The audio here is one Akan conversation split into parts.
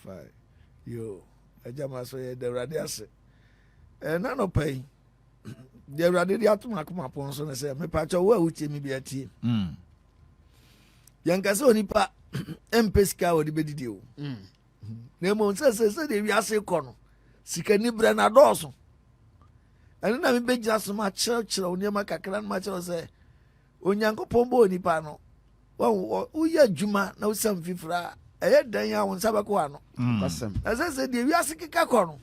Fine. Yo, agya ma so yɛda Awurade ase. Ɛna nɔpa yi, deɛ Awurade de ato m'akoma pon so ne sɛ, mepakyɛ wo a wotie me bi atie. Yɛnka sɛ onipa mpɛ sika a wɔde bɛdidi o. Na mmom sɛ sɛ sɛdeɛ wiase kɔ no, sika niberɛ no adɔɔso. Ɛno na mebɛgyina so makyerɛkyerɛ wo nneɛma kakra no makyerɛ sɛ Onyankopɔn bɔɔ nipa no, woyɛ adwuma na wosam fifiri a, ɛyɛ dɛn a wo nsa bɛkɔ ano. Ɛsɛ sɛ deɛ wiase keka kɔ no,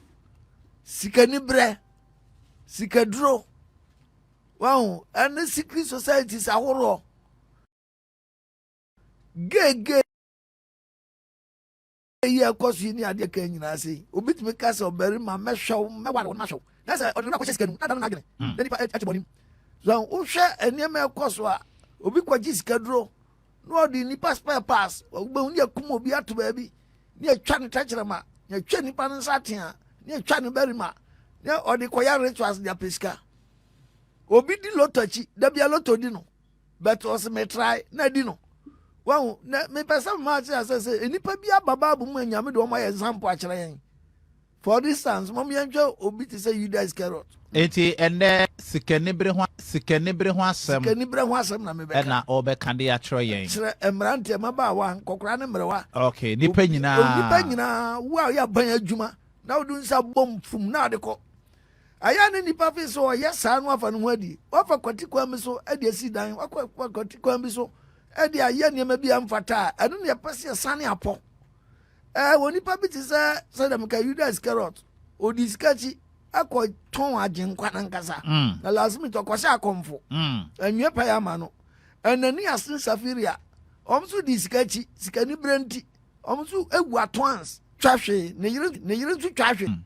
sikaniberɛ, sikaduro, wahu, ɛne secret societies ahoroɔ, gay yi a ɛkɔ so yi ne adeɛ ka nyinaa sɛ yi, obi tumi ka sɛ ɔbarima mɛhwɛ wo, mɛware wo, mahwɛ wo, na sɛ ɔde no akɔhyɛ sika no mu na adane n'adwene na nipa ɛte bɔne mu. So wohwɛ nneɛma ɛkɔ so a, obi kɔgye sikaduro na ɔde nipa spare parts, wobɛhu ne akum obi ato baabi ne atwa ne tɛkyerɛma, ne atwa nipa no nsa atea, ne atwa ne barima, ne ɔde kɔyɛ rituals de apɛ sika. Obi di lotto akyi, da bia lotto di no, but ɔsɛ metrae na di no. Wahu, na mepɛ sɛ mema akyerɛ sɛ sɛ nnipa bi aba Bible mu a Nyame de wɔn ayɛ example akyerɛ yɛn. For instance, mom yɛnhwɛ obi te sɛ Judas Iscariot. Enti ɛnɛ sikanibere ho asɛm. Sikanibere ho asɛm na mebɛka. Ɛna ɔbɛka de akyerɛ yɛn. Kyerɛ mmeranteɛ, mmabaawa, nkɔkora ne mmerewa. Okay, nipa nyinaa. Nipa nyinaa, wo a woyɛ aban adwuma na wode nsa bom fum na ade kɔ. Ayɛ ne nipa fi so ɔyɛ saa no afa ne ho adi. Wafa kwati kwan bi so de asi dan, wakɔ kwati kwan bi so de ayɛ nneɛma bi a mfata a, ɛno na yɛpɛ sɛ yɛsane apɔ. Wɔ nipa bi te sɛ sɛdeɛ meka Judas Iscariot, ɔdi sika akyi akɔ tɔn agyenkwa nankasa. Na last minute ɔkɔhyɛ akɔmfo. Anwie pɛ ama no. Ananias ne Sapphira, wɔn nso di sika akyi, sika ni berɛ nti, wɔn nso egu atoans twa hwee, ne yere nso twa hwee.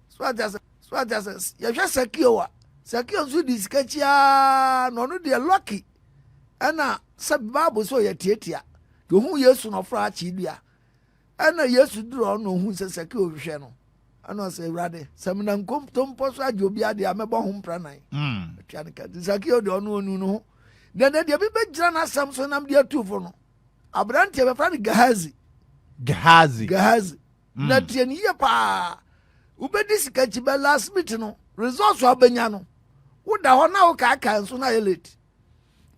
So ate ase, so ate ase, yɛhwɛ Sakeo a, Sakeo nso di sika akyi aa, na ɔno deɛ lucky. Ɛna sɛ Bible sɛ ɔyɛ tiatia, ohun Yesu na ɔfra akyi dua. Ɛna Yesu duru ɔno ohun sɛ Sakeo hwehwɛ no. Ɛna ɔsɛ Awurade, sɛ mena nkontompɔ so agye obi adeɛ a mɛbɔ ho mpra nan. Atua ne ka. Nti Sakeo deɛ ɔno onu no ho. Na deɛ bi bɛgyina n'asɛm so nam deɛ atu fo no, aberanteɛ bɛfra no Gehazi. Gehazi. Gehazi. Na tie no yie paa. Wobɛdi sika akyi bɛ last minute no, results a wobɛnya no, woda hɔ na wokaakae nso na ayɛ late.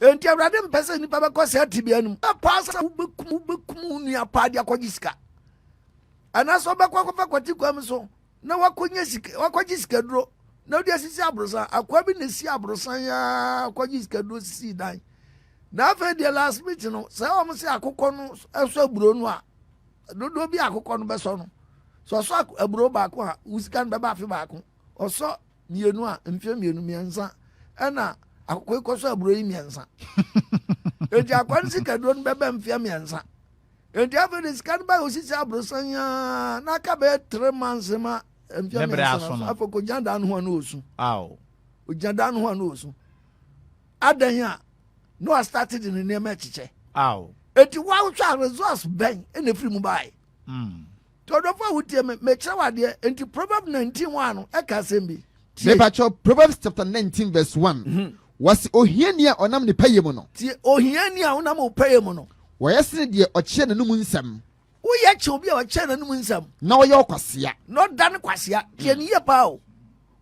Enti Awurade mpɛ sɛ nnipa bɛkɔ saa tebea no mu. Paa sɛ wobɛkum wo nua paa de akɔgye sika. Anaasɛ wobɛkɔ akɔfa kwati kwan so na wakɔnya sika, wakɔgye sikaduro na wode asisi aborosan. Akoa bi na esi aborosan aa kɔgye sikaduro sisi dan. Na afei deɛ last minute no, sɛ wɔn sɛ akokɔ no ɛsɔ aburo no a, dodoɔ bi akokɔ no bɛsɔ no. Sɛ ɔsɔ aburo baako a, wo sika no bɛba afe baako. Ɔsɔ mmienu a, mfeɛ mmienu mmiɛnsa, ɛna akokɔ yi kɔsɔ aburo yi mmiɛnsa. Enti akwa no sikaduro no bɛba mfeɛ mmiɛnsa. Enti afei de sika no ba osisi aborosan yi ara na aka bɛyɛ 3 months ma mfeɛ mmiɛnsa no so. Afei kɔgyina dan no ho a na osu. Ogyina dan no ho a na osu. Adan a na wastate de ne nneɛma akyikyɛ. Enti woahwɛ a results bɛn ɛna efiri mu baeɛ? Tɔdɔfo a wotie me, mekyerɛ wo adeɛ. Enti Proverb 19:1 no ɛka asɛm bi. Tie. Mepakyɛw, Proverbs chapter 19 verse 1. Wɔsi ohiani a ɔnam ne pɛyɛ mu no. Tie, ohiani a ɔnam wo pɛyɛ mu no. Wɔyɛ sene deɛ ɔkyerɛ n'anum nsɛm. Woyɛ kyɛ obi a ɔkyerɛ n'anum nsɛm. Na ɔyɛ ɔkwasea. Na ɔda ne kwasea. Tie ne yie paa o.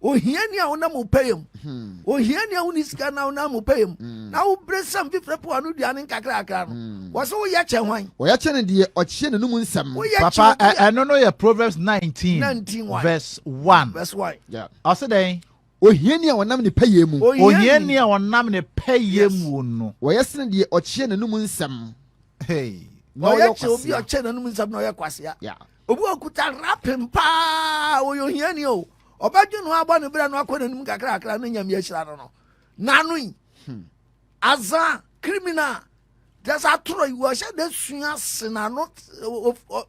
Ohiani a wonam wo pɛyɛ mu. Ohiani a wonni sika na wonam wo pɛyɛ mu. Na wobrɛ sam fifire po ano duane nkakrakra no. Wɔsɛ woyɛ kyɛ hwan? Wɔyɛ kyɛ ne deɛ ɔkyerɛ n'anum nsɛm. Woyɛ Papa, kyɛ obi a ɛno no yɛ Proverbs 19 19 1. verse 1. Verse 1. Ɔse dɛn? Ohiani a ɔnam ne pɛyɛ mu. Ohiani a ɔnam ne pɛyɛ mu no. Wɔyɛ sene deɛ ɔkyerɛ n'anum nsɛm. Hey. Na Ɔyɛ ɔyɛ kyɛ obi a ɔkwasea. ɔkyɛ n'anum nsɛm na ɔyɛ kwasea. Obi a ɔkuta rapping paa, ɔyɛ ohiani o. Ɔbɛdwe no abɔ ne berɛ no akɔ n'anim kakrakra ne Nyame ahyira no no. N'ano yi. Azan, criminal. Kyerɛ sɛ atorɔ yi, wɔhyɛ da sua se n'ano,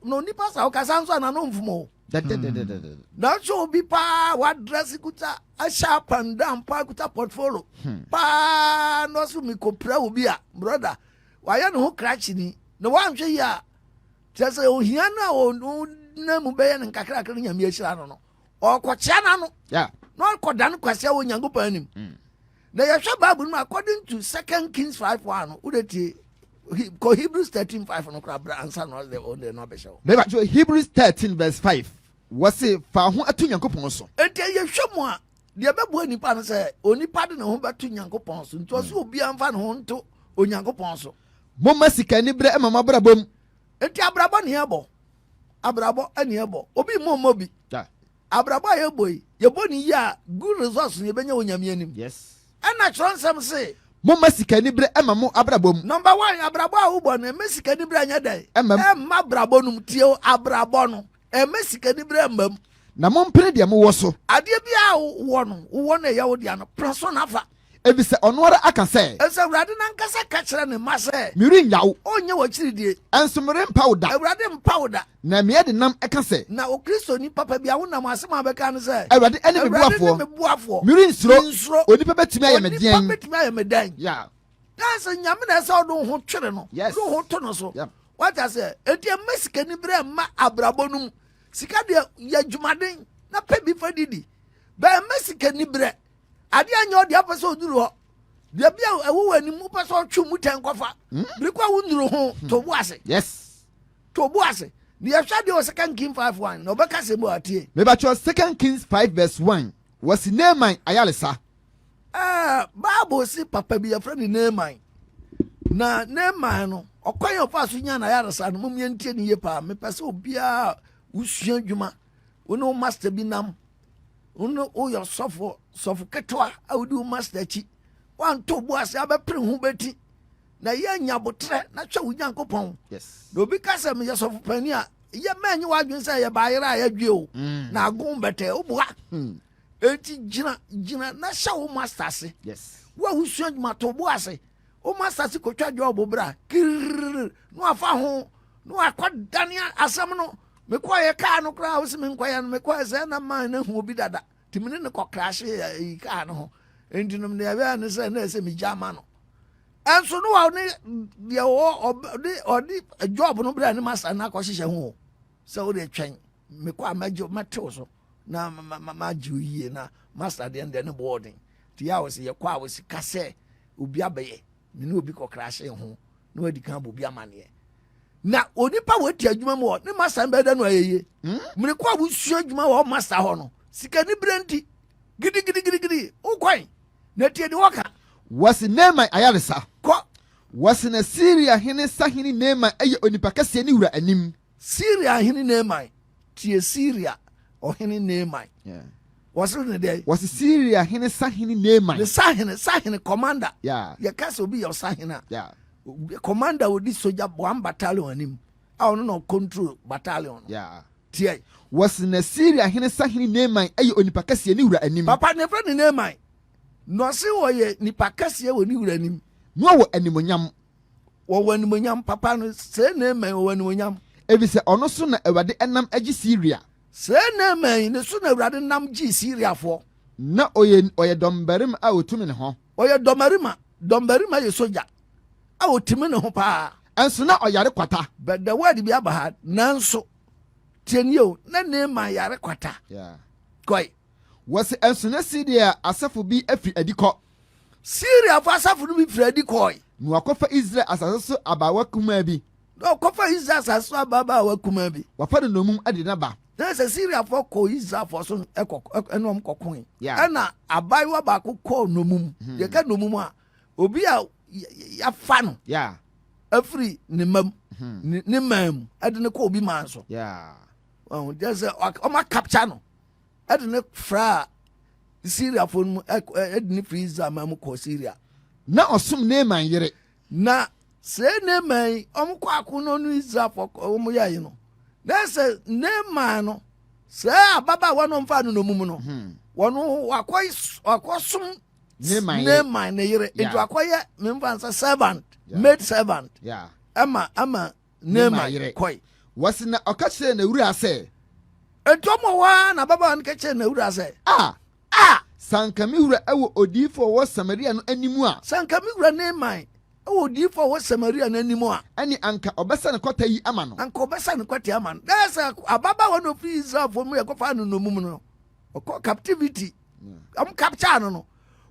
na onipa sa ɔkasa nso a n'ano mfom o. Dɛdɛdɛdɛdɛ. Nanso obi paa wadrɛse kuta ahyɛ up and down paa kuta portfolio paa na ɔso mekɔpira obi a, brother, wayɛ ne ho krakyeni na wanhwɛ yi a, kyerɛ sɛ ohia no a ɔnam mu bɛyɛ no nkakrakra no Nyame ahyira no no, ɔkɔkyea n'ano na ɔkɔda no kwasea wɔ Nyankopɔn anim. Na yɛhwɛ Bible no mu, according to Second Kings 5:1 no, wode tie. Kɔ Hebrews 13 5 no koraa bra ansa na ɔde ɔde no abɛhyɛ hɔ. Mebatwo Hebrews 13 verse 5 wɔse fa ho to Nyankopɔn so. Enti yɛhwɛ mu a, deɛ ɛbɛboa nipa no sɛ onipa de ne ho bɛto Nyankopɔn so. Nti ɔsɛ hmm. obiara mfa ne ho nto Onyankopɔn so. Momma sika aniberɛ mma mo abrabɔ mu. Enti abrabɔ ne yɛbɔ. Abrabɔ ne yɛbɔ. Obi mmɔ mmɔ bi. Abrabɔ a yɛbɔ yi, yɛbɔ ne yie a, good results na yɛbɛnya wɔ Nyame anim. Yes. Ɛna kyerɛwnsɛm se. Momma sika anibere mma mo abrabɔ mu. Number one, abrabɔ a wobɔ no, ɛmma sika anibere nyɛ dɛn? Ɛmma mu. Ɛmma abrabɔ no mu. Tie o, abrabɔ no, ɛmma sika anibere mma mu. Na mompene deɛ mowɔ so. Adeɛ biara a wowɔ no, wowɔ no ɛyɛ wo dea no, pene so na fa. Efisɛ ɔno ara aka sɛ. Efisɛ Awurade no ankasa ka kyerɛ ne mma sɛ. Merennyaw wo. Ɔrenyɛ w'akyiridie. Nso merempa wo da. Awurade mpa wo da. Na mmea de nam ka sɛ. Na Okristoni papa bi a wonam asɛm a wobɛka ne sɛ. Awurade ne me boafoɔ. Awurade ne me boafoɔ. Merensuro. Merensuro. Onipa bɛtumi ayɛ me deɛn? Onipa bɛtumi ayɛ me dɛn? Yeah. Daa sɛ Nyame na ɛsɛ ɔde wo ho twere no. Yes. Ɔde wo ho to no so. Yeah. Wate aseɛ? Enti ɛmma sikaniberɛ mma abrabɔ no mu. Sika deɛ yɛ adwumaden na pɛ bi fa didi. Bɛn mma sikaniberɛ. Adeɛ anyɛ ɔde apɛ sɛ ɔduru hɔ. Baabi a ɛwɔ wɔ anim wopɛ sɛ ɔtwe mu tɛn kɔfa. Hmm? Bere kɔ a wonnuru ho hmm. to bo ase. Yes. To bo ase. Na yɛhwɛ adeɛ wɔ Second Kings 5 1 na ɔbɛka sɛ mu atie. Mebatwɛ Second Kings 5 verse 1 wɔsi Naaman ayaresa. Ɛɛ Bible si papa bi yɛfrɛ no Naaman. Na Naaman no ɔkwan a ɔfa so nya n'ayaresa no mom yɛntie ne yie paa. Mepɛ sɛ obiara wosua adwuma wo ne wo master bi nam wo ne woyɛ ɔsɔfo sɔfo ketewa a wodi wo master akyi wanto bo ase abɛpere ho bɛti na yɛ anya abotrɛ na hwɛ wo nyankopɔn na obi ka sɛ meyɛ sɔfo panin a yɛ mɛnye w'adwene sɛ yɛ baayerɛ a yɛdwe o mm. na agon bɛtɛ woboa hmm. enti gyina gyina na hyɛ wo master ase wo a wosua adwuma to bo ase wo master ase kɔtwa dwa bra kiriri na wafa ho na wakɔdane asɛm no Mekɔeɛ kaa no koraa a wose menkɔyɛ no mekɔeɛ sɛ na man no ahu obi dada nti mene no kɔkrahye ayi kaa no ho nti nom deɛ ɛbɛyɛ ne sɛ na ɛsɛ megya ama no ɛnso no wa ne deɛ ɔde ɔde job no berɛ ne masa no akɔhyehyɛ ho o sɛ wode twɛn mekɔ a mɛgye mɛtew so na magye wo yie na masa deɛ deɛ ne boɔden nti yɛ a wɔsɛ yɛkɔ a wɔsi ka sɛ obi abɛyɛ me ne obi kɔkrahye ho na wadi kan abɔ obi amanneɛ na onipa wɔ ti adwuma mu hɔ ne masa no bɛda no ayɛ yie hmm? mmere ko a wosua adwuma wɔ masa hɔ no sika ni berɛ nti gidigidigidi wokwan na tie de wɔka. Wɔsi Naaman ayaresa. Kɔ. Wɔsi na Siria hene sahene Naaman yɛ onipa kɛseɛ ne wura anim. Siria hene Naaman tie Siria ɔhene Naaman. Wɔse ne dɛn? Wɔse Siria hene sahene Naaman. Ne sahene, sahene, commander. Yeah. Yɛka sɛ obi yɛ ɔsahene a. Yeah. Commander odi soja one battalion anim a ɔno na ɔcontrol battalion no. Yeah. Tiɛ. Wɔse na Siria hene sahene Naaman yɛ onipa kɛseɛ ne wura anim. Papa ne yɛfrɛ no Naaman. Na ɔse ɔyɛ nipa kɛseɛ wɔ ne wura anim. Na ɔwɔ animuonyam. Wɔwɔ animuonyam papa no sɛ Naaman ɔwɔ animuonyam. Efisɛ ɔno so na Awurade nam agye Siria. Saa Naaman yi, ne so na Awurade nam gyee Siriafoɔ. Na ɔyɛ ɔyɛ dɔmbarima a ɔtumi ne ho. Ɔyɛ dɔmmarima, dɔmbarima yɛ sogya a ɔtumi ne ho paa. Nso na ɔyare kwata. But the word bi aba ha, nanso, tie nie o, na Naaman yare kwata. Yeah. Kɔe. Wɔse nso na Siria asafo bi afiri adi kɔ. Siriafo asafo no bi firi adi kɔe. Na wɔakɔfa Israel asase so abaawa kumaa bi. Na wɔkɔfa Israel asase so ababaawa kumaa bi. Wɔafa no nnommum de no aba. Na sɛ Siriafoɔ kɔɔ Israelfoɔ so ɛkɔ ɛne wɔn kɔkoe. Ɛna abaayewa baako kɔɔ nnommum. Hmm. Yɛka nnommum a, obi a yɛafa no afiri ne mma mu, hmm. ne man mu, ɛde no kɔ obi man so. Ɔn, sɛ wɔn akapkya no. Ɛde no fraa Siriafoɔ no mu, ɛde no firi Israel man mu kɔɔ Siria. Na ɔsom Naaman yere. Na sɛ Naaman yi, wɔn kɔ ako no ne Israelfoɔ wɔn yɛ yi no, na sɛ Naaman no, sɛ ababaawa no ɔmfa no nnommum no, hmm. wɔn wakɔ wakɔsom Naaman ne yere, nti wakɔyɛ memfa nsa servant, maid servant, ɛma ama Naaman yere. Kɔe. Wɔse na ɔka kyerɛɛ n'awuraa sɛ. Enti ɔmo wɔ hɔ ara na ababaawa no ka kyerɛɛ n'awuraa sɛ. A! A! Sɛ anka me wura wɔ odiyifo a ɔwɔ Samaria no anim a. Sɛ anka me wura Naaman wɔ odiyifo a ɔwɔ Samaria no anim a. Ɛnne anka ɔbɛsa ne kwata yi ama no. Anka ɔbɛsa ne kwata yi ama no. Na sɛ ababaawa no ofiri Israelfoɔ mu yɛkɔfaa no nnommum no, ɔkɔ captivity, wɔn capture no no,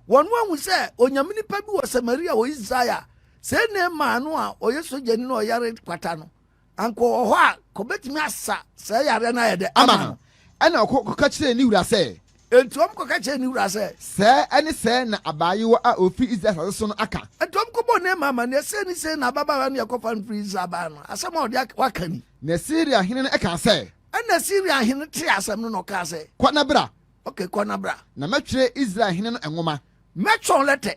wɔn ahu sɛ onyame nipa bi wɔ Samaria wɔ Israel a. Sɛ Naaman no a ɔyɛ sogyani na ɔyare kwata no, anka ɔwɔ hɔ a, ka ɔbɛtumi asa saa yareɛ no ayɛ dɛ ama no. Ɛnna ɔkɔ kɔka kyerɛɛ ne wura sɛ. Enti wɔkɔka kyerɛɛ ne wura sɛ. Sɛɛ ne sɛɛ na abaayewa a ɔfiri Israel asase so no aka. Enti wɔkɔbɔɔ Naaman amanneɛ, Sei ne sei na ababaawa no a yɛkɔfaa no firii Israel baeɛ no, asɛm a ɔde waka ni. Na Siria hene no kaa sɛ. Ɛnna Siria hene tee asɛm no na ɔkaa sɛ. Kɔ na bra. Okay, kɔ na bra. Na mɛtwerɛ Israel hene no nwoma. Mɛtwerɛ lɛtɛ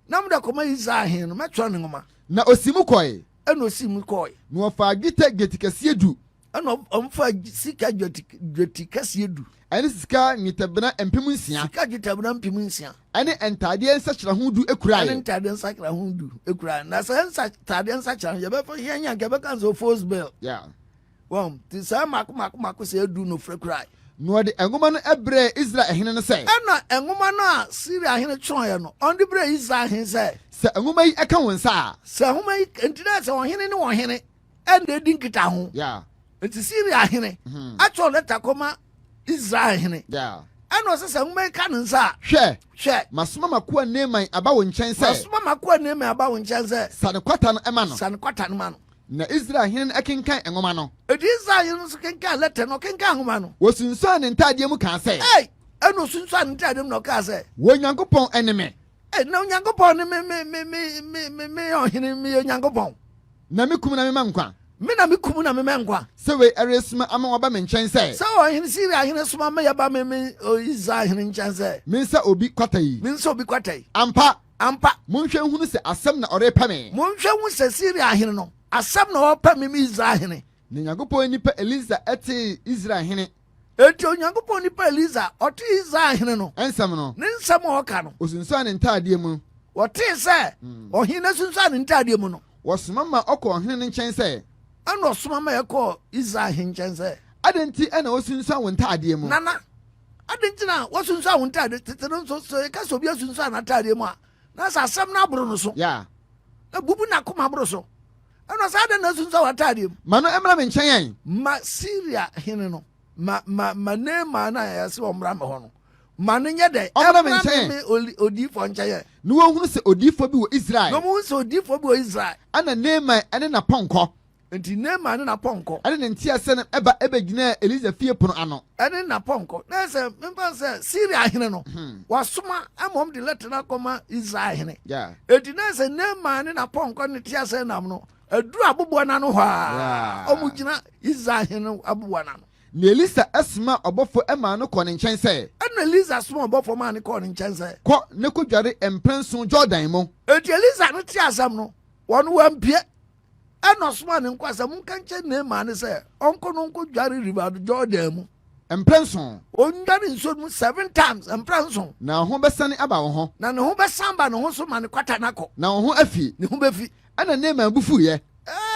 na mode akɔma Israel hene no, mɛtwerɛ ne nwoma. Na ɔsii mu kɔe. Ɛnna ɔsii mu kɔe. Na wɔfaa dwetɛ dwetikɛseɛ du. Ɛnna wɔfaa sika dwetikɛseɛ du. Ɛne sika nnwetɛbena 6000. Sika dwetɛbena 6000. Ɛne ntadeɛ nsakyeraho du kurae. Ɛne ntadeɛ nsakyeraho du kurae. Na saa ntadeɛ nsakyeraho yɛbɛfa yɛn yɛn yɛbɛka sɛ force bill. Yeah. Wɔn ti saa mako mako mako sɛ edu no fira kurae. Na ɔde nwoma no brɛɛ Israel hene no sɛ. Ɛnna nwoma no a Siria hene twerɛeɛ no, ɔde brɛɛ Israel hene sɛ. Sɛ nwoma yi ka wo nsa a. Sɛ nwoma yi, enti na sɛ ɔhene ne ɔhene ɛna edi nkitaho. Yeah. Nti Siria hene mhm. atwerɛ lɛta kɔma Israel hene. Yeah. Ɛna ɔsɛ sɛ nwoma yi ka ne nsa a. Hwɛ. Hwɛ. Masoma m'akoa Naaman aba wo nkyɛn sɛ. Masoma m'akoa Naaman aba wo nkyɛn sɛ. Sa ne kwata no ma no. Sa ne kwata no ma no. Na Israel hene no kenkan nwoma no. Enti Israel hene no nso kenkan lɛtɛ no, ɔkenkan nwoma no. Osunsuan ne ntaadeɛ mu kaa sɛ. Ei! Ɛnna osunsuan ne ntaadeɛ mu na ɔkaa sɛ. Onyankopɔn ne me. Ei, na Onyankopɔn ne me, me, me, me, me, me, me ɔhene, meyɛ Onyankopɔn. Na mekum na mema nkwa. Me na mekum na mema nkwa. Sɛ wei resoma ama wɔaba me nkyɛn sɛ. Sɛ ɔhene Siria hene soma ma yɛba me, me Israel hene nkyɛn sɛ. Mensa obi kwata yi. Mensa obi kwata yi. Ampa! Ampa! Monhwɛ nhunu sɛ asɛm na ɔrepɛ me. Monhwɛ nhu sɛ Siria hene no, asɛm na ɔrepɛ me, me Israel hene. Na Onyankopɔn nipa Elisa tee Israel hene. Enti Onyankopɔn nipa Elisa, ɔtee Israel hene no. Nsɛm no. Ne nsɛm a ɔka no. Osunsuan ne ntaadeɛ mu. Wɔtee sɛ ɔhene no asunsuan ne ntaadeɛ mu no. Wɔsoma ma ɔkɔɔ ɔhene no nkyɛn sɛ. Ɛnna ɔsoma ma ɛkɔɔ Israel hene nkyɛn sɛ. Adɛn nti na wosunsuan wo ntaadeɛ mu? Nana, Adɛn nti na woasunsuan wo ntade? Tete no nso, sɛ yɛka sɛ obi asunsuan n'atadeɛ mu a, na sɛ asɛm no aboro no so. Yeah. Na bubu n'akoma aboro so. Ɛna sɛ adɛn na asunsuan w'atadeɛ mu? Ma no mmra me nkyɛn ɛ. Ma Siria hene no, ma ma ma Naaman a yɛse ɔmmra me hɔ no, ma no nyɛ dɛn? Ɔmmra me nkyɛn. me odiyifoɔ nkyɛn ɛ. Na wɔnhunu sɛ odiyifoɔ bi wɔ Israel. Na wɔnhunu sɛ odiyifoɔ bi wɔ Israel. Ɛna Naaman ne n'apɔnkɔ. Enti Naaman ne n'apɔnkɔ. Ne ne nteaseɛnam ba bɛgyinaa Elisa fie pono ano. Ne n'apɔnkɔ. Na sɛ memfa sɛ Siria hene no, wasoma ma wɔde lɛtɛ no akɔma Israel hene. Enti na sɛ Naaman ne n'apɔnkɔ ne teaseɛnam no aduru aboboa no ano hɔ a, wɔgyina Israel hene no aboboa no ano. Na Elisa somaa ɔbɔfoɔ maa no kɔɔ ne nkyɛn sɛ. Ɛnna Elisa somaa ɔbɔfoɔ maa no kɔɔ ne nkyɛn sɛ. Kɔ na kɔdware mprɛnson Yordan mu. Enti Elisa no tee asɛm no, wɔn wampue. Ɛnna ɔsomaa ne nkoa sɛ, Monka nkyerɛ Naaman sɛ ɔnkɔ na ɔnkɔdware River Jordan mu. Mprɛnson. Ɔnnware nsuo no mu seven times, mprɛnson. Na wo ho bɛsane aba wo ho. Na ne ho bɛsan aba ne ho so ma ne kwata no akɔ. Na wo ho afi. Ne ho bɛfi. Ɛnna Naaman bo fuiɛ.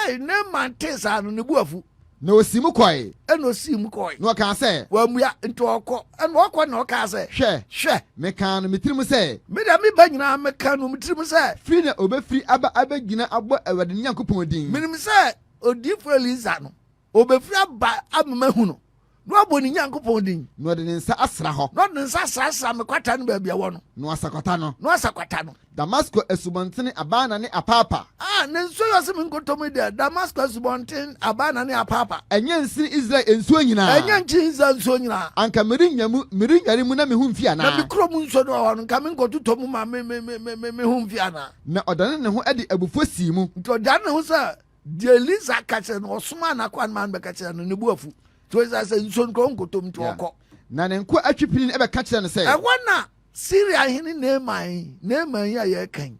Ee, Naaman tee saa no, ne bo afu. Na ɔsii mu kɔe. Ɛnna ɔsii mu kɔe. Na ɔkaa sɛ. Wammua, nti ɔkɔ. Ɛnna ɔkɔ na ɔkaa sɛ. Hwɛ! Hwɛ! Mekaa no me tirim sɛ. Me deɛ, me ba nyinaa, mekaa no me tirim sɛ. Firi na ɔbɛfiri aba abɛgyina abɔ Awurade ne Nyankopɔn din. Menim sɛ odiyifoɔ Elisa no, ɔbɛfiri aba ama mahu no, na wabɔ ne Nyankopɔn din. Na ɔde ne nsa asra hɔ. Na ɔde ne nsa asrasra me kwata no baabi a ɛwɔ no. Na wasa kwata no. Na wasa kwata no. Damasko asubɔntene Abana ne Aparpa. A, ne nsuo yi a ɔse menkɔtɔ mu yi deɛ, Damasko asubɔnten Abana ne Aparpa. Ɛnyɛ nsene Israel nsuo nyinaa? Ɛnyɛ nkyene Israel nsuo nyinaa? Anka merennya mu, merennware mu na me ho mfi anaa? Na me kurom nsuo no wɔ hɔ no, nka menkɔtotɔ mu ma me, me, me, me, me ho mfi anaa? Na ɔdane ne ho de abufuo sii mu. Nti ɔdane ne ho sɛ deɛ Elisa ka kyerɛ no, ɔsomaa n'akoa no maa no bɛka kyerɛ no, ne bo afu. Nti ɔsɛ sɛ nsuo no koraa ɔnkɔtɔ mu, nti ɔkɔ. Na ne nkoa atwipini no bɛka kyerɛɛ no sɛ. Ɛhɔ na Syria hene Naaman yi, Naaman yi a yɛreka yi,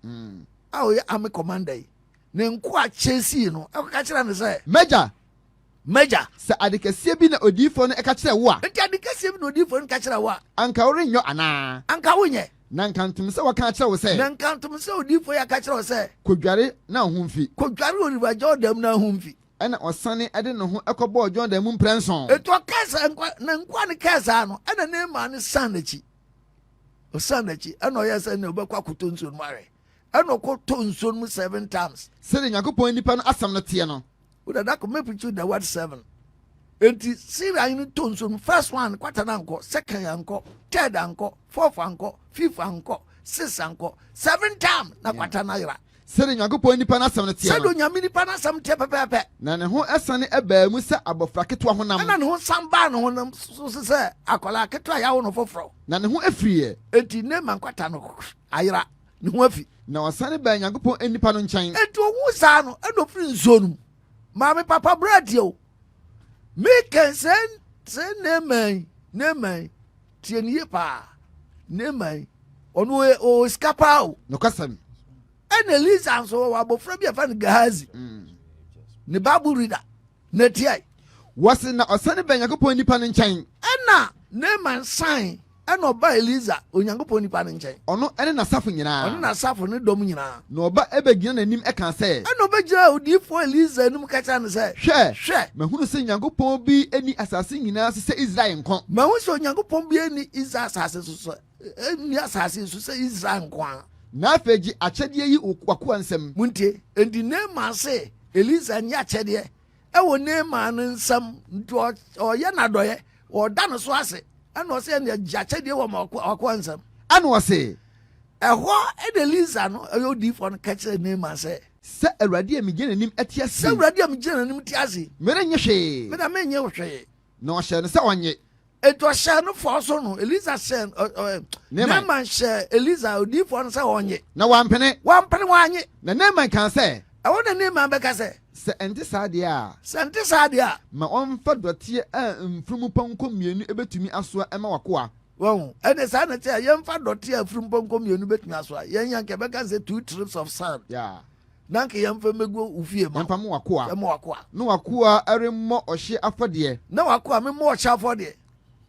a ɔyɛ army commander yi, ne nkoa kyesii no, ɛkɔka kyerɛ no sɛ. M'agya! M'agya! Sɛ ade kɛseɛ bi na odiyifoɔ no ka kyerɛɛ wo a. Enti ade kɛseɛ bi na odiyifoɔ no ka kyerɛɛ wo a. Anka worenyɔ anaa? Anka wonyɛ. Na nkantom sɛ wɔka akyerɛ wo sɛ. Na nkantom sɛ odiyifoɔ yi aka kyerɛ wo sɛ. Kɔdware na wo ho mfi. Kɔdware wɔ River Jordan mu na wo ho mfi. Ɛnna ɔsane de ne ho kɔbɔɔ Jordan mu mprɛnson. Enti ɔkaa saa, nkoa, na nkoa no kaa saa no, ɛnna Naaman no san n'akyi. Ɔsan n'akyi, ɛnna ɔyɛɛ sɛ nea ɔbɛkɔ akɔtɔ nsuo no mu ahwɛ. Ɛnna ɔkɔtɔ nsuo no mu seven times. Sɛdeɛ Nyankopɔn nipa no asɛm no teɛ no. Wo dada kɔ mɛpikyi the word seven. Enti Syria hene tɔ nsuo no first one kwata no ankɔ, second ankɔ, third ankɔ, fourth ankɔ, fifth ankɔ, sixth ankɔ, seven time na kwata no ayera. Sɛdeɛ Nyankopɔn nipa no asɛm no teɛ Sɛdeɛ no. Onyame nipa no asɛm teɛ pɛpɛɛpɛ. Na ne ho sane baa mu sɛ abɔfra ketewa honam. Ɛna ne ho san baa ne honam so sɛ akwadaa ketewa a yɛawo no foforɔ. Na ne ho firiiɛ. Enti Naaman kwata no ayera, ne ho afi. Na ɔsane baa Nyankopɔn nipa no nkyɛn. Enti ɔhuu saa no, ɛna ɔfiri nsuo no mu. Maame papa berɛ atie o. Mekɛn sɛ sɛ Naaman yi, Naaman yi, tie ne yie paa. Naaman yi, ɔno ɔwɔ sika paa o. Nokwasɛm. Ɛna Elisa nso ɔwɔ abɔfra bi a yɛfrɛ no Gehazi. Ne Bible reader. Na tiae. Wɔse na ɔsane baa Nyankopɔn nipa no nkyɛn. Ɛna Naaman san ɛna ɔbaa Elisa, Onyankopɔn nipa no nkyɛn. Ɔno ne n'asafo nyinaa. Ɔne n'asafo ne dɔm nyinaa. Na ɔba bɛgyina n'anim kaa sɛ. Ɛna ɔbɛgyinaa odiyifoɔ Elisa anim ka kyerɛɛ no sɛ. Hwɛ! Hwɛ! Mahunu sɛ Nyankopɔn bi nni asase nyinaa so sɛ Israel nko. Mahu sɛ Onyankopɔn bi nni Israel asase so sɛ, nni asase yi so sɛ Israel nko ara. Na afei gye akyɛdeɛ yi wɔ w'akoa nsam. Montie! Enti Naaman se Elisa nnye akyɛdeɛ wɔ Naaman no nsam, nti ɔyɛ no adɔeɛ, ɔda no so ase, ɛna ɔse ɛnneɛ gye akyɛdeɛ wɔ m'akoa nsam. Ɛna ɔse. Ɛhɔ na Elisa no, ɔyɛ odiyifoɔ no, ka kyerɛɛ Naaman sɛ. Sɛ Awurade a megyina n'anim te ase yi. Sɛ Awurade a megyina n'anim te ase yi. Merennye hwee. Me na merennye wo hwee. Na ɔhyɛɛ no sɛ ɔnnye. Enti ɔhyɛɛ no fɔɔ so no, Elisa hyɛɛ ɔ ɔ Naaman. Naaman hyɛɛ Elisa odiyifoɔ no sɛ ɔnnye. Na wampene. Wampene, wannye. Na Naaman kaa sɛ. Ɛhɔ na Naaman bɛka sɛ. Sɛ ɛnte saa deɛ a. Sɛ ɛnte saa deɛ a. Ma wɔmfa dɔteɛ a mfunumupɔnkɔ mmienu bɛtumi asoa mma w'akoa. Wahu? Ɛnde saa na ɛte a, yɛmfa dɔte a afurumpɔnkɔ mmienu betumi asoa. Yɛn anka yɛbɛka sɛ two trips of sand. Yeah. Na anka yɛmfa mmegu wo fie ma. Yɛmfa mma w'akoa. Yɛmma w'akoa. Na w'akoa remmɔ ɔhyeɛ afɔdeɛ. Na w'akoa memmɔ ɔhyeɛ afɔdeɛ.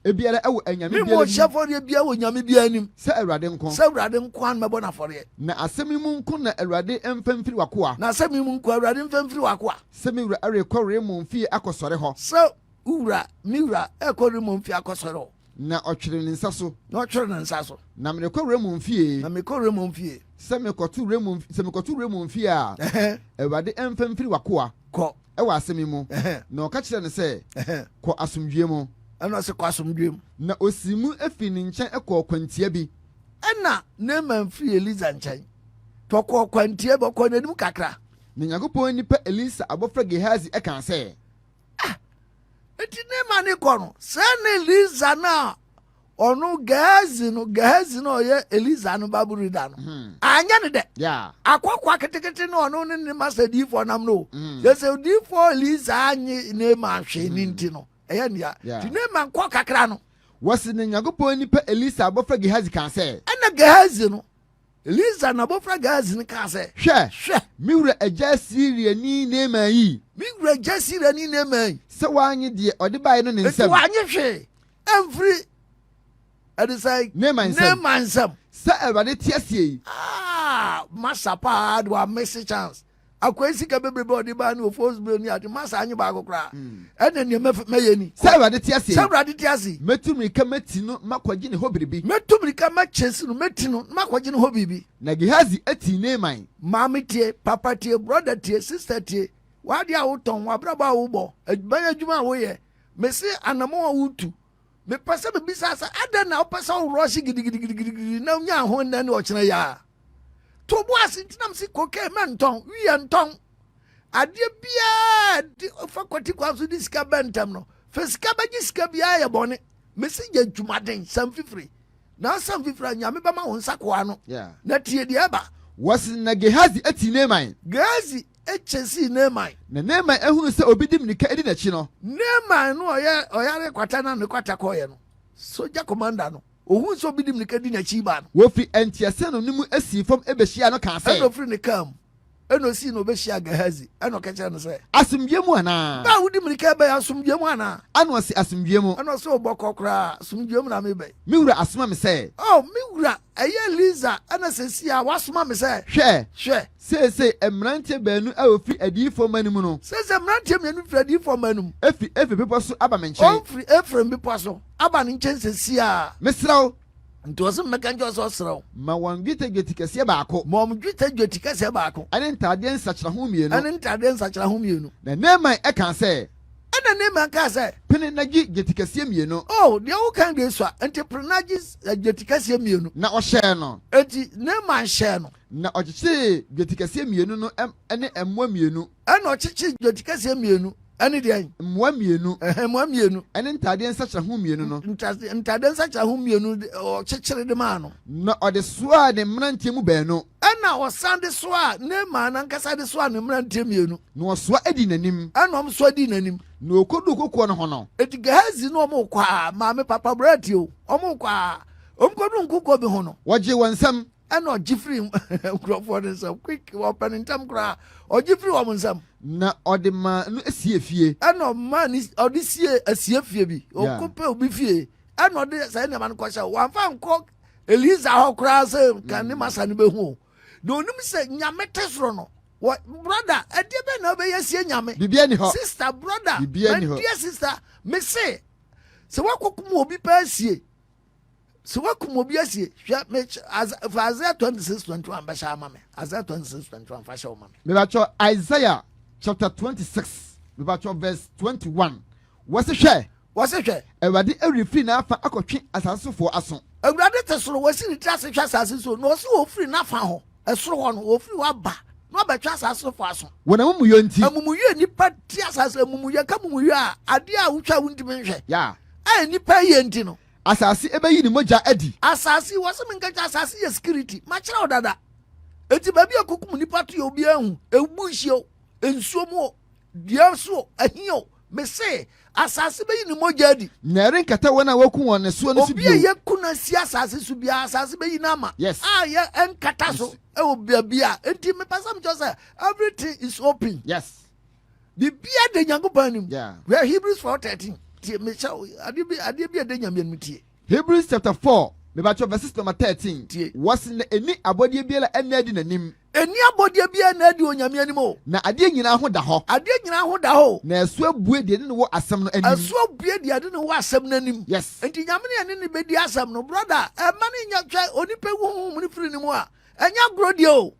Biara wɔ anyame biara anim. Memmɔ ɔhyeɛ afɔdeɛ biara wɔ nyame biara anim. Sɛ Awurade nko. Sɛ Awurade nko ara na mɛbɔ no afɔdeɛ. Na asɛm yi mu nko na Awurade mfa mfiri w'akoa. Na asɛm yi mu nko Awurade mfa mfiri w'akoa. Sɛ me wura rekɔ Rimon fie akɔsɔre hɔ. Sɛ wo wura, me wura, rekɔ Rimon fie akɔsɔre hɔ. Na ɔtwere ne nsa so. Na ɔtwere ne nsa so. Na merekɔ Ramon fie. Na merekɔ Ramon fie. Sɛ mekɔto Ramon, sɛ mekɔto Ramon fie a, Awurade mfa mfiri w'akoa. Kɔ. Wɔ asɛm yi mu. Na ɔka kyerɛɛ no sɛ, Kɔ asomdwoeɛ mu. Ɛnna ɔse, Kɔ asomdwoeɛ mu. Na ɔsii mu firii ne nkyɛn kɔɔ kwantia bi. Ɛnna Naaman firii Elisa nkyɛn, na ɔkɔɔ kwantia bi, ɔkɔɔ n'anim kakra. Na Nyankopɔn nipa Elisa abɔfra Gehasi kaa sɛ. Ah! Enti Naaman rekɔ no, sɛɛ na Elisa no a ɔno Gehazi no, Gehazi no a ɔyɛ Elisa no Bible reader no, hmm. anyɛ ne dɛ. Akɔkɔa ketekete no ɔno ne ne masa diifoɔ nam no. Hmm. Yɛ sɛ diifoɔ Elisa anye Naaman hwee ne hmm. nti no, ɛyɛ nea. Nti Naaman kɔ kakra no. Wɔsi ne Nyankopɔn nipa Elisa abɔfra Gehazi kaa sɛ. Ɛna Gehazi no, Elisa n'abofra Gehazi no kaa sɛ. Hwɛ! Hwɛ! Me wura agyaa Siriani Naaman yi. Me wura agya Siriani Naaman yi. Sɛ wannye deɛ ɔde baeɛ no ne nsam. Enti wannye hwee amfiri ɛde sɛn? Naaman nsam. Naaman nsam. Sɛ Awurade te aseɛ yi. Ah! Masa paa de wamese chance. Akoa sika bebrebe a ɔde baa ne ofos bere ne ade masa anye baako koraa. Hmm. Ɛna nea mɛyɛ ni. Sɛ Awurade te ase. Sɛ Awurade te ase. Mɛtu mirika mati no makɔgye ne hɔ biribi. Mɛtu mirika makyɛsi no mɛti no makɔgye ne hɔ biribi. Na Gehazi tii Naaman. Maame tie, papa tie, brɔda tie, sista tie. W'adeɛ a wotɔn, w'abrabɔ a wobɔ, adwuma adwuma a woyɛ, mese anamɔn a wotu. Mepɛ sɛ mebisa sɛ adɛn na wopɛ sɛ worɔhye gidigidigidigidi na wonya ho nnɛ ne ɔkyena yi a? To bo ase nti na mese cocaine mɛntɔn, wii ɛntɔn. Adeɛ biara de fa kwati kwan so de sika bɛ ntɛm no, fa sika bɛgye sika biara yɛ bɔne. Mese yɛ adwumaden, san fifiri. Na san fifiri a Nyame bɛma wo nsa koa ano. Na tie deɛ ɛba. Wɔse na Gehazi ati Naaman. Gehazi kyesii Naaman. Na Naaman ahunu sɛ obi de mmirika di n'akyi no. Naaman no ɔyɛ ɔyare kwata na ne kwata kɔeɛ no, sogya commander no, ohuu sɛ obi de mmirika di n'akyi ba no. Wɔfiri nteaseɛnam no mu sii fam bɛhyiaa no kaa sɛ. Ɛnna ɔfiri ne kaa mu, ɛnna ɔsii na ɔbɛhyiaa Gehazi, ɛnna ɔka kyerɛɛ no sɛ. Asomdwoeɛ mu anaa? Ba a wode mmirika reba yi, asomdwoeɛ mu anaa? Ɛnna ɔse, Asomdwoeɛ mu. Ɛnna ɔse, O bɔkɔɔ koraa, asomdwoeɛ mu na mereba yi. Me wura asoma me sɛ. O me wura, ɛyɛ Elisa na seesei a wasoma me sɛ. Hwɛ! Hwɛ! Seesei mmeranteɛ baanu a wɔfiri adiyifoɔ mma no mu no. Seesei mmeranteɛ mmienu firi adiyifoɔ mma no mu. Firi Efraim bepɔ so aba me nkyɛn. Wɔfiri Efraim bepɔ so aba ne nkyɛn seesei a. Mesrɛ wo. Nti ɔse mmɛka nkyerɛ wo sɛ ɔsrɛ wo. Ma wɔn dwetɛ dwetikɛseɛ baako. Ma wɔn dwetɛ dwetikɛseɛ baako. Ɛne ntadeɛ nsakyeraho mmienu. Ɛne ntadeɛ nsakyeraho mmienu. Na Naaman kaa sɛ. Ɛnna Naaman kaa sɛ. Pene na gye dwetikɛseɛ mmienu. O, deɛ woka deɛ sua, enti pene na gye dwetikɛseɛ mmienu. Na ɔhyɛɛ no. Enti Naaman hyɛɛ no. Na ɔkyekyeree dwetikɛseɛ mmienu no ne mmoa mmienu. Ɛnna ɔkyekyeree dwetikɛseɛ mmienu ne deɛn? Mmoa mmienu. Ɛhɛn, mmoa mmienu. Ne ntadeɛ nsakyeraho mmienu no. Ntadeɛ nsakyeraho mmienu ɔkyekyere de maa no. Na ɔde soaa ne mmeranteɛ mu baanu. Ɛnna ɔsan de soaa Naaman ankasa de soaa ne mmeranteɛ mmienu. Na wɔsoa dii n'anim. Ɛnna wɔsoa dii n'anim. Na ɔkɔduruu kokoɔ no ho no. Enti Gehazi ne wɔn rekɔ a, maame, papa, bra tie o, wɔrekɔ a, wɔkɔduruu nkokoɔ bi ho no. Wɔgyee wɔn nsam. Ɛnna ɔgye firii nkurɔfoɔ no nsam, quick, ɔpɛ no ntɛm koraa, ɔgye firii wɔn nsam. Na ɔde maa no siee fie. Ɛnna ɔmaa ne, ɔde siee asie fie bi, ɔkɔpɛ obi fie, ɛnna ɔde saa nneɛma no kɔhyɛ, wamfa ankɔ Elisa hɔ koraa sɛ nka ne masa no bɛhu o. Na onim sɛ Nyame te soro no. Wɔ brother, ɛdeɛ bɛn na wobɛyɛ sie Nyame? Biribiara ni hɔ. Sister, brother, Biribiara ni hɔ. my dear sister, me se, sɛ woakɔkum obi paa sie, sɛ woakum obi asie, hwɛ, me, fa Isaiah 26, 21 bɛhyɛ ama me. Isaiah 26, 21 fa hyɛ wo ma me. Mebatwɔ Isaiah chapter 26, mebatwɔ verse 21. Wɔse hwɛ. Wɔse hwɛ. Awurade refiri n'afa akɔtwe asase sofoɔ aso. Awurade te soro, wasi ne tiri ase hwɛ asase so, na ɔse ɔfiri n'afa hɔ, ɛsoro hɔ no, ɔfiri hɔ aba na wabɛtwe asase sofoɔ aso. Wɔn amumuyɔ nti. Amumuyɔ a nnipa te asase, amumuyɔ, ɛka amumuyɔ a, adeɛ a wotwa a wontumi nhwɛ. Yeah. A nnipa yɛ nti no. Asase bɛyi ne mogya adi. Asase, wɔse menka nkyerɛ asase yɛ security, makyerɛ wo dada. Enti baabi a kɔkum nnipa to yɛ obiara hu, ebu nhyia o, nsuo mu o, Dua so ahi o, mese, asase bɛyi ne mogya adi. Na ɛrenkata wɔn a wɔaku wɔn ne soɔ no so Obi bio. a yɛku no asi asase so biara, asase bɛyi no ama. Yes. A yɛ ɛnkata so ɛwɔ baabi a. Enti mepɛ sɛ mekyerɛ sɛ everything is open. Yes. Biribiara da Nyankopɔn anim. Yeah. Hwɛ Hebrews 4:13. Tie mehyɛ wo adeɛ bi adeɛ bi a ɛda Nyame anim tie. Hebrews chapter 4, mebatwɛ verses number 13. Tie. Wɔse na ɛni abɔdeɛ biara a ɛnna adi n'anim. Ɛnni abɔdeɛ biara nna adi wɔ Nyame anim o. Na adeɛ nyinaa ho da hɔ. Adeɛ nyinaa ho da hɔ o. Na ɛso abue deɛ ɛne no wɔ asɛm no anim. Ɛso abue deɛ ɛne no wɔ asɛm no anim. Yes. Nti Nyame ne yɛne no bɛdi asɛm no. Brother, ɛmma no nyɛ, hwɛ, onipa wu honhom no firi ne mu a, ɛnyɛ agorɔ deɛ o.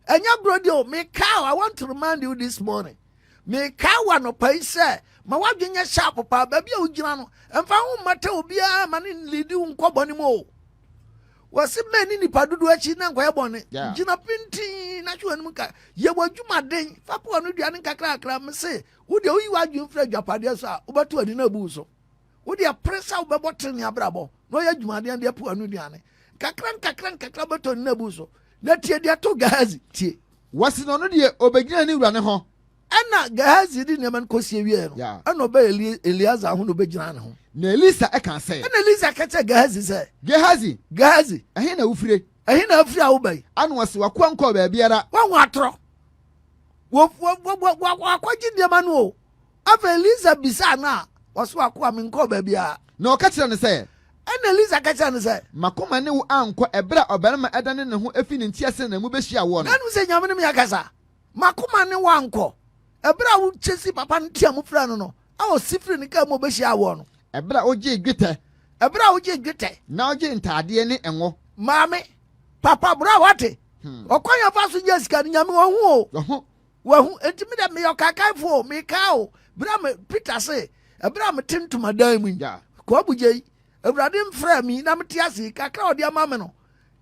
Ɛnyɛ agorɔ deɛ o. Meka o, I want to remind you this morning. Meka wo anɔpa yi sɛ, ma w'adwene nyɛ sharp paa, baabi a wogyina no, mfa ho mmata obiara ma no nlidi wo nkɔ bɔne mu o. Wɔse mɛ ne nipa dodoɔ akyi na nkɔyɛ bɔne. Gyina pintinn na hwɛ w'anim nka. Yɛ w'adwumaden. Fa po ano aduane nkakrakra. Mese, wo deɛ woyi w'adwene firi agyapadeɛ so a, wobɛto w'ani na abu wo so. Wo deɛ pere sɛ wobɛbɔ tenenee abrabɔ na ɔyɛ adwumaden de apo ano aduane. Nkakra nkakra nkakra wobɛto w'ani na abu wo so. Na tie deɛ ɛto Gehazi. Tie. Wɔse na ɔno deɛ ɔbɛgyina ne wura no ho. Ɛnna Gehazi de nneɛma no kɔsie wieeɛ no, ɛnna ɔbaa Eleazar ho na ɔbɛgyinaa ne ho. Na Elisa kaa sɛ. Ɛnna Elisa ka kyerɛɛ Gehazi sɛ. Gehazi! Gehazi! Ɛhe na wofire? Ɛhe na afiri a woba yi? Ɛnna ɔse, W'akoa nkɔɔ baabiara. Woahu atorɔ? Wakɔgye nneɛma no o. Afei Elisa bisaa no a, ɔse, W'akoa, menkɔɔ baabiara. Na ɔka kyerɛɛ no sɛ. Ɛnna Elisa ka kyerɛɛ no sɛ. M'akoma ne wo ankɔ ɛberɛ a ɔbarima dane ne ho fi ne nteaseɛnam mu bɛhyiaa woɔ no. Na wonim sɛ Nyame ne me akasa. M'akoma ne wo ankɔ. Ɛberɛ a wokyɛsi papa no tea mu frɛɛ no no, a ɔsi firii ne kaa mu a ɔbɛhyiaa woɔ no. Ɛberɛ a wogyee dwetɛ. Ɛberɛ a wogyee dwetɛ. Na wogyee ntaadeɛ ne ngo. Maame, papa, bra wate. Ɔkwan a ɔfa so gye sika no, Nyame wahu o. Wahu. Wahu. Enti me deɛ meyɛ ɔkaakaefoɔ o, mekaa o. Berɛ a me, Peter se, ɛberɛ a mete ntomadan mu yi, Kwaabugya yi, Awurade mfrɛɛ me yi na mete ase yi, kakra a ɔde ama me no,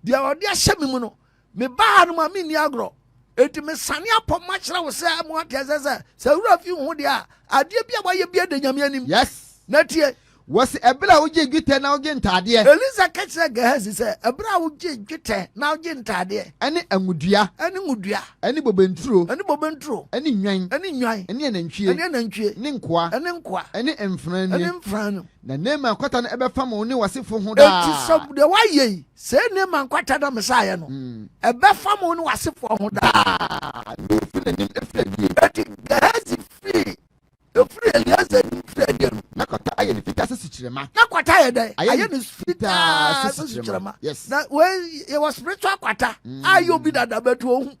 deɛ ɔde ahyɛ me mu no, Meba hanom a menni agorɔ. Enti mesane apɔ makyerɛ wo sɛ mo ate aseɛ sɛ, sɛ wura fi wo ho deɛ a, adeɛ bi a woayɛ biara da Nyame anim. Yes. Na tie. Wɔse ɛberɛ a wogyee dwetɛ na wogyee ntaadeɛ. Elisa ka kyerɛɛ Gehazi sɛ, Ɛberɛ a wogyee dwetɛ na wogyee ntaadeɛ. Ɛne ngodua. Ɛne ngodua. Ɛne bobe nturo. Ɛne bobe nturo. Ɛne nnwan. Ɛne nnwan. Ɛne anantwie. Ɛne anantwie. Ne nkoa. Ɛne nkoa. Ɛne mfenaa nie. Ɛne mfenaa no. Na Naaman kwata no bɛfam wo ne w'asefo ho daa. Enti sɛ deɛ woayɛ yi, sɛ Naaman kwata na mesaeɛ no, ɛbɛfam wo ne w'asefoɔ ho daa. Na ɔfiri n'anim firi adie. Enti Gehazi firii ɛfiri Elieser anim firii adie no. Na kwata ayɛ no fitaa sɛ sukyerɛma. Na kwata ayɛ dɛn? Ayɛ no fitaa sɛ sukyerɛma. Yes. Na wei yɛwɔ spiritual kwata a ɛyɛ obi dada but ɔhu.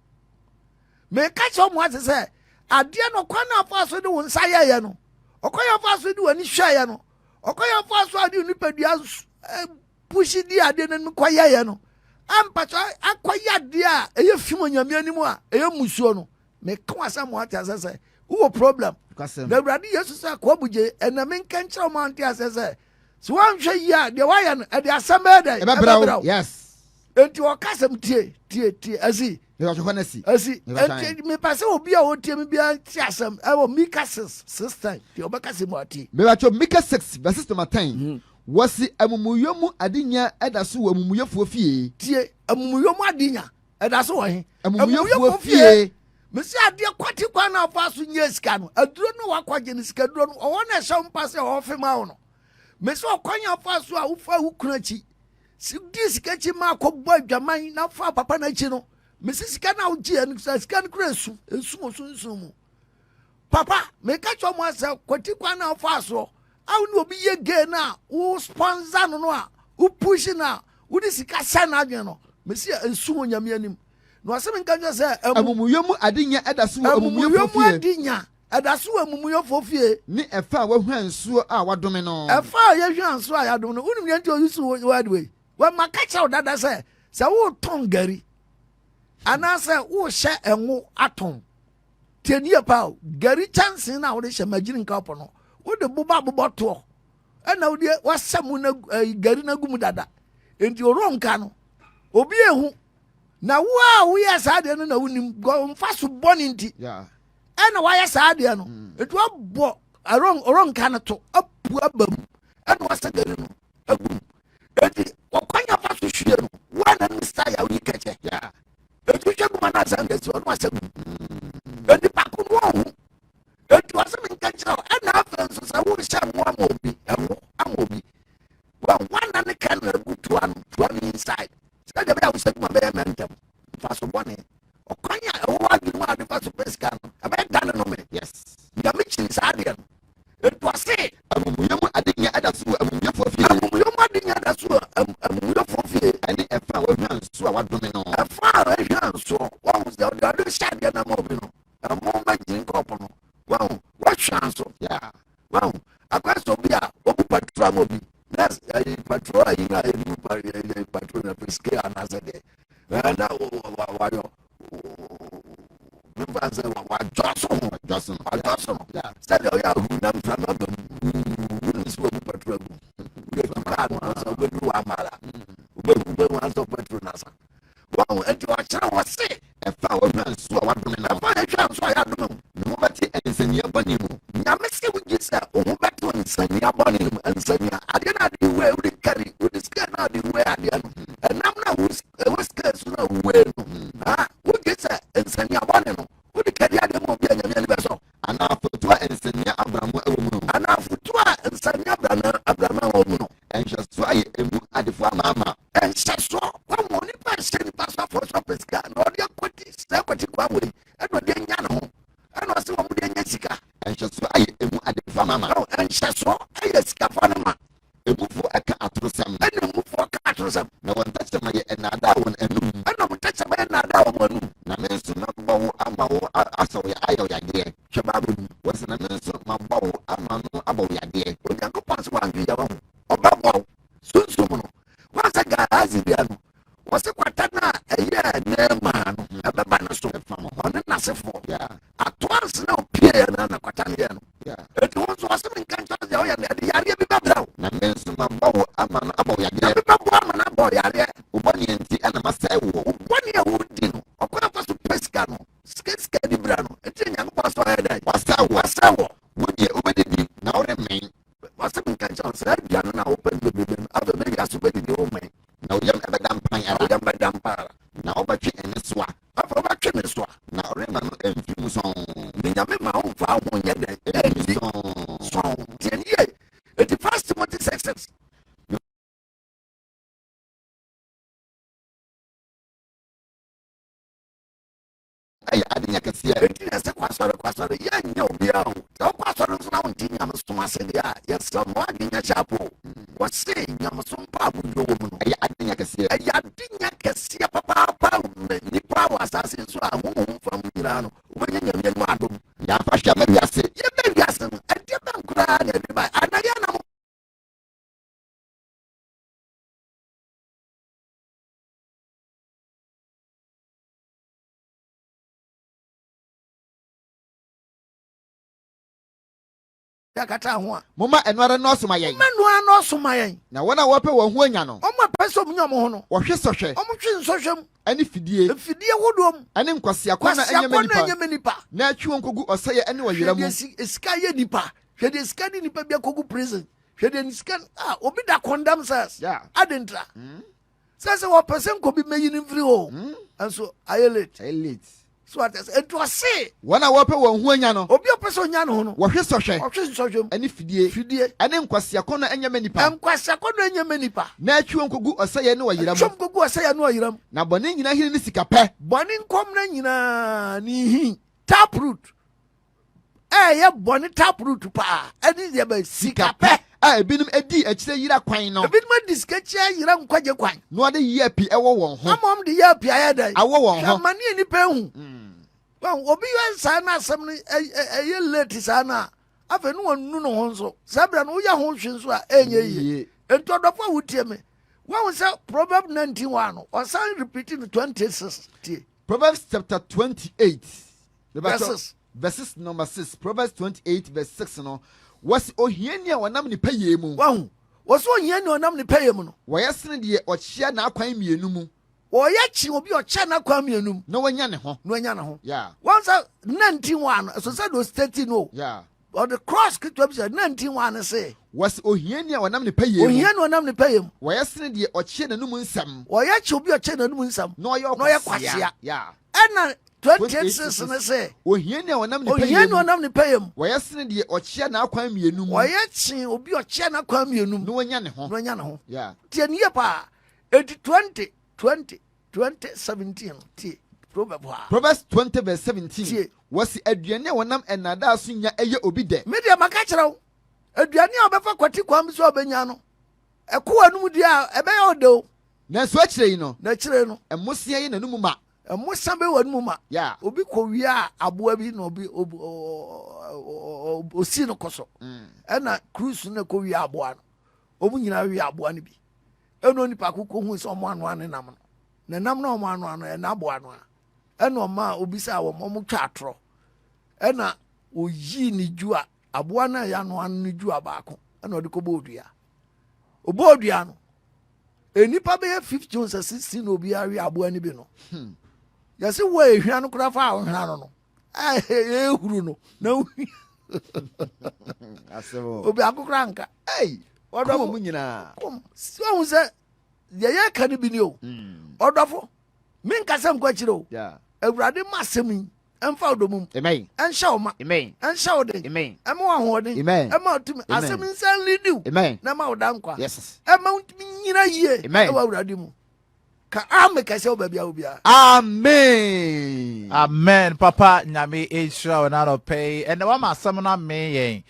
Meka kyerɛ wɔn ase sɛ adeɛ no kwan a ɔfaa so de wo nsa yɛeɛ no, ɔkwan a ɔfaa so de w'ani hwɛeɛ no, ɔkwan a ɔfaa so a de nipadua pusi di adeɛ no anim kɔyɛeɛ no, ampakyɛ akɔyɛ adeɛ a ɛyɛ fi wɔ Nyame anim a ɛyɛ mmusuo no. Meka wɔn asɛm ma wɔate asɛ sɛ Wowɔ problem. Nokwasɛm. Na Awurade Yesu sɛ akoa bugye ɛna menka nkyerɛ wo ma wonte aseɛ sɛ sɛ woanhwɛ yie a deɛ woayɛ no ɛde asɛm bɛyɛ dɛn? Ɛbɛbrɛ wo. Yes. Enti ɔka asɛm tie tie tie asi. Mepatwɛ hɔ no asi. Asi. Mepatwɛ. Enti mepɛ sɛ obi a ɔtie me biara te asɛm ɛwɔ Mika 6 6 10 deɛ ɔbɛka sɛ mu atie. Mepatwɛ Mika 6 verses number 10. Wɔsi amumuyɔ mu adenya ɛda so wɔ amumuyɛfoɔ fie. Tie, amumuyɔ mu adenya ɛda so wɔ he? Amumuyɛfoɔ fie. Mesi adeɛ kwati kwan na afa so nyɛ sika no, aduro no wakɔgye no sikaduro no, ɔwɔ na ɛhyɛ wo mpa sɛ ɔfe ma wo no. Mesi ɔkwan afa so a wofa wo kunu akyi, di sika akyi ma akɔbɔ adwaman na fa papa no akyi no, mesi sika no a wogye no, sika no kura esu, esu wɔ sunsun mu. Papa, meka kyerɛ mo asɛ kwati kwan na afa soɔ a wo ne obi yɛ gay no a wo sponsor no no a wo push no a wode sika sɛ n'adwene no, mesi esu wɔ Nyame anim. Na ɔsɛ menka kyerɛ sɛ amumuyɔ mu adenya ɛda so wɔ amumuyɔ amumuyɛfoɔ mu fie. Adenya ɛda so wɔ amumuyɔfoɔ fie. Ne ɛfa a wahwa nsuo a wadome no. Ɛfa a yɛhwa nsuo a yɛadome no, wonim deɛ nti ɔyi so word wei? Wɔma ka kyerɛ wo dada sɛ sɛ woretɔn gari anaasɛ worehyɛ ɛngo atɔn, tie nie paa o, gari kyɛnsee no a wode hyɛ magyiri nkɔpo no, wode boba bobɔ toɔ ɛna wode wasɛ mu na gari no agu mu dada. Enti ɔrɔ no, obi ehu. Na wo a woyɛ saa adeɛ no na wonim mfa so bɔne nti ɛna wayɛ saa adeɛ no. Nti wabɔ ɔrɔnka no to apu aba mu ɛna wasɛ gari no agu mu. Enti ɔkwan afa so hwie no, wo a na ne style a woyi kɛkyɛ. Enti wohwɛ gu ma no asan de asi hɔ na wasɛ gu mu. Enti baako no wɔnhu. Enti ɔsɛ menka nkyerɛ wo ɛna afei nso sɛ worehyɛ ngo ama obi, ɛho ama obi. Wɔn wana ne ka no agu toa no inside. Sɛdeɛ ɛbɛyɛ a wohyɛ gu ma bɛyɛ mɛntɛm. Mfa so bɔne. Ɔkwan a ɛwɔ w'adwene mu a wode fa so pɛ sika no, ɛbɛyɛ dane no me. Yes. Nyame kyiri saa adeɛ no. Enti ɔse amumuyɔ mu adenya ɛda so wɔ amumuyɛfoɔ fie. Amumuyɔ mu adenya ɛda so wɔ amumuyɛfoɔ fie. Ɛne ɛfa a wahwa nsuo a wadome no. Ɛfa a wahwa nsuo, wɔn sɛ ɔde ɔde hyɛ adeɛ no ama obi no, ɛmo magyiri nkɔpo no, wɔn wahwa nso. Wɔn akwan sɛ obi a obu patrol ama obi, na ɛyi patrol a yi na ɛyi patrol na pesike anaasɛ deɛ, ɛna wayɔ nípa sɛ wadwa so ho, Wadwa so no. Wadwa so no. Sɛdeɛ ɔyɛ ahu na mframa ba mu, wúni sɛ wɔbu patrol agu. Wúni kaa no sɛ wobɛduru wɔ amala, wobɛhu wobɛhu asɛ patrol nasa. Wɔn nti ɔkyerɛ wɔ se ɛfa a wahwa nsuo a wadome no. Ɛfa a yɛhwɛ nso a yɛadome mu. Ne ho bɛte nsania bɔne mu. Nyame sɛ wogye sɛ wo ho bɛte nsania bɔne mu. Nsania adeɛ no ade wei wode kari wode sika no ade wei adeɛ no ɛnam no a ɛwɔ sika so no a wowei no ha wogye sɛ nsania bɔne no wode kari adeɛ ma obi a Nyame ani bɛsɔ. Anaa afotu a nsania abramo wɔ mu no. Anaa afotu a nsania abrama wɔ mu no. Ɛnhyɛsoɔ ayɛ emu adefoɔ amaama. Ɛnhyɛsoɔ wɔn nipa nhyɛ nipa so afɔ so apɛ sika na ɔde akɔti sɛ akɔti kwan wei ɛna ɔde anya ne ho ɛna ɔsɛ wɔn de anya sika. Ɛnhyɛsoɔ ayɛ emu adefoɔ amaama. Ɛnhyɛsoɔ ayɛ sikafoɔ no ma. Emufoɔ ɛka atorosɛm. Ɛna emufoɔ ka atorosɛm. Na wɔn tɛkyerɛma yɛ nnaadaa wɔn anum. Ɛna wɔn tɛkyerɛma yɛ nnaadaa wɔn anum. Na me nso mabɔ wo ama wo asɔ wo ayɛ wo yadeɛ. Hwɛ Bible mu. Wɔsɛ na me nso mabɔ wo ama no abɔ wo yadeɛ. Onyankopɔn sɛ wɔanhwɛ yɛ wɔn ho ɔbɛbɔ wo sunsum no wɔn sɛ Gehazi deɛ no wɔsɛ kwata no a ɛyɛ Naaman no ɛbɛba ne so ɔne n'asefoɔ atoa nse na opie yɛ no na kwata no yɛ no. Eti wɔn nso wɔsɛ menka nkyɛn sɛ ɔyɛ no ɛde yareɛ bi bɛbrɛ wo. Na me nso mabɔ wo ama no abɔ wo Na yadeɛ. bi bɛbɔ ama no abɔ yareɛ. Wo bɔne nti ɛna masɛe wo. Wo bɔne a wodi no ɔkwan afa so pɛ sika no sika di bra no eti Nyankopɔn sɛ ɔyɛ dɛ Wasɛe wo. Wasɛe wo. Wo deɛ wobɛdidi na woremmɛn. Wɔsɛ menka nkyɛn sɛ aduane no a wopɛ no bebrebe no afei bɛwi aso bɛdidi wo mmɛn. Na wo yam ɛbɛda mpan Na ara. wo yam bɛda mpan ara. Na wobɛtwe ɛne soa. Afei wobɛtwe ne so a. Na ɔremma no amfiri mu sɔn. Ne Nyame ma womfa wo ho nyɛ dɛn ɛmfi ɛnni sɔn. Sɔn tie ne yie. Eti First Timothy 6:6. Ɛyɛ adenya kɛseɛ. Eti na ɛsɛ kɔ asɔre kɔ asɔre yɛnyɛ obiara o. Sɛ wokɔ asɔre nso na wonte nyamesom ase deɛ a yɛsrɛ ma woadwene nyɛ hyɛ apo. Wɔse nyamesom pa abodwo wɔ mu no. Ɛyɛ adenya kɛseɛ. Ɛyɛ adenya kɛseɛ papaapa ma nnipa wɔ asase so a honhom fam nyinaa no wobɛnya Nyame anim adom. Yɛamfa hwɛ ama wiase. Yɛbɛ wiase no ɛdeɛ bɛn koraa na ɛde ba anaa yɛnam Akata ho a. Momma ɛno ara nnɔɔso ma yɛn. Momma ɛno ara nnɔɔso ma yɛn. Na wɔn a wɔpɛ wɔn ho anya no. Wɔn a wɔpɛ sɛ wɔnya wɔn ho no. Wɔhwe sɔhwɛ. Wɔhwe nsɔhwɛ mu. Ne fidie. Mfidie hodoɔ mu. Ne nkwasea kɔnnɔ a ɛnyɛ ma nnipa. Na ɛtwe wɔn kɔgu ɔsɛeɛ ne ɔyera mu. Hwɛ deɛ sika yɛ nnipa. Hwɛ deɛ sika de nnipa bi akɔgu prison. Hwɛ deɛ sika a obi da condemn cells. Adɛn ntira? Sɛ sɛ wɔpɛ sɛ nkɔ bi mɛyi no mfiri hɔ hmm? nso ayɛ late. Ayɛ late. So ate sɛ nti ɔse. Wɔn a wɔpɛ wɔn ho anya no. Obi a ɔpɛ sɛ ɔnya ne ho no. Wɔhwe sɔhwɛ. Ɔhwe nsɔhwɛ mu. Ɛne fidie. Fidie. Ɛne nkwasiakɔnnɔ ɛnyɛ mɛ nipa. Nkwasiakɔnnɔ ɛnyɛ mɛ nipa. Na ɛtwe wɔn kɔgu ɔsɛeɛ ne ɔyera mu. Ɛtwe wɔn kɔgu ɔsɛeɛ ne ɔyera mu. Na bɔne nyinaa hini ne sika pɛ. Bɔne nkɔmena nyinaa ne hi. Tap root. Ɛyɛ bɔne tap root paa ɛne deɛ bɛ sika pɛ. A ebinom adi akyire yera kwan no. Ebinom adi sika akyi ayera nkwagye kwan. Na wɔde yea pii ɛwɔ wɔn ho. Ama wɔn de yea pii ayɛ dɛn? Awɔ wɔn ho. Hwɛ amane a nnipa ehu. Mm. Obi yɛ saa na asɛm no ɛyɛ late saa na afei no wɔn nu ne ho nso. Saa bere no woyɛ ho hwe nso a ɛnyɛ yie. Nti ɔdɔfo a wotie me, wɔn sɛ Proverb 19 1 no ɔsan repeat no 26 tie. Proverbs chapter 28 Verses. Verses number 6. Proverbs 28 verse 6 no, wɔsi ohiani a ɔnam ne pɛyɛ mu. Wahu. Wɔsi ohiani a ɔnam ne pɛyɛ mu no. Wɔyɛ sene deɛ ɔkyea n'akwan mmienu mu. Wɔyɛ kye obi a ɔkyɛ n'akwan mmienu mu. Na wanya ne ho. Na wanya ne ho. Yeah. Wɔn sɛ 19 one ɛso sɛ deɛ ɔsitati no. Yeah. Ɔde cross ketewa bi sɛ 19 one se. Wɔsi ohiani a ɔnam ne pɛyɛ mu. Ohiani a ɔnam ne pɛyɛ mu. Wɔyɛ sene deɛ ɔkyea n'anum nsɛm. Wɔyɛ kye obi a ɔkyɛ n'anum nsɛm. Na ɔyɛ ɔkwasea. Yeah. Ɛna 28 no sɛ. Ohiani a ɔnam ne pɛyɛ mu. Ohiani a ɔnam ne pɛyɛ mu. Wɔyɛ sene deɛ ɔkyea n'akwan mmienu mu. Wɔyɛ kye obi a ɔkyea n'akwan mmienu mu. Na wanya ne ho. Na wanya ne ho. Yeah. Tie ne yie paa. Eti 20 20 20 17 no tie proverb hɔ a. Proverbs 20 verse 17. Tie. Wɔsi aduane a wɔnam nnaadaa so nya ɛyɛ obi dɛ. Me deɛ maka kyerɛ wo aduane a wɔbɛfa kwati kwan bi so a wɔbɛnya no ɛko w'anum deɛ a ɛbɛyɛ ɔdɛ o. Nanso akyire yi no. Na akyire no. Mmosea yɛ n'anum ma. Mmosa bɛ w'anum ma. Yeah. Obi kɔ wia aboa bi na obi obi osi no kɔ so. Mm. Ɛna cruise no kɔ wia aboa no. Wɔn nyinaa wia aboa no bi. Ɛna onipa ko kɔ hu sɛ wɔn anoa ne nam no. Na nam na wɔn anoa no ɛna aboa no a. Ɛna ɔma obi sɛ wɔn wɔn twa atorɔ. Ɛna oyii ne dua aboa no a yɛanoa no ne dua baako ɛna ɔde kɔ bɔ odua. Ɔbɔ odua no. Nnipa bɛyɛ 15 sɛ 16 na obiara we aboa no bi no. Hmm. Yɛse wo a ehwia no koraa fa a wohwena no no. Ehuru no na wohwia. Obi akokora nka. Ei, ɔdɔfo mu nyinaa. Kom. Sɛ ohun sɛ deɛ yɛka no bi ni o. Hmm. Ɔdɔfo, menka sɛ nkɔ akyire o. Awurade ma asɛm yi ɛmfa wo domum. Amen. Ɛnhyɛ wo ma. Amen. Ɛnhyɛ wo den. Amen. Ɛma wo ahoɔden. Amen. Ɛma wo tumi. Asɛm nsa nlidi wo. Amen. Na ɛma wo da nkwa. Yes. Ɛma wo ntumi nyina yie. Amen. Ɛwɔ Awurade mu. Ka amen kɛseɛ wɔ baabi a wɔ biara. Amen. Amen papa nyame nhyira wo na anɔpɛ yi ɛnɛ wama asɛm no amee yɛn.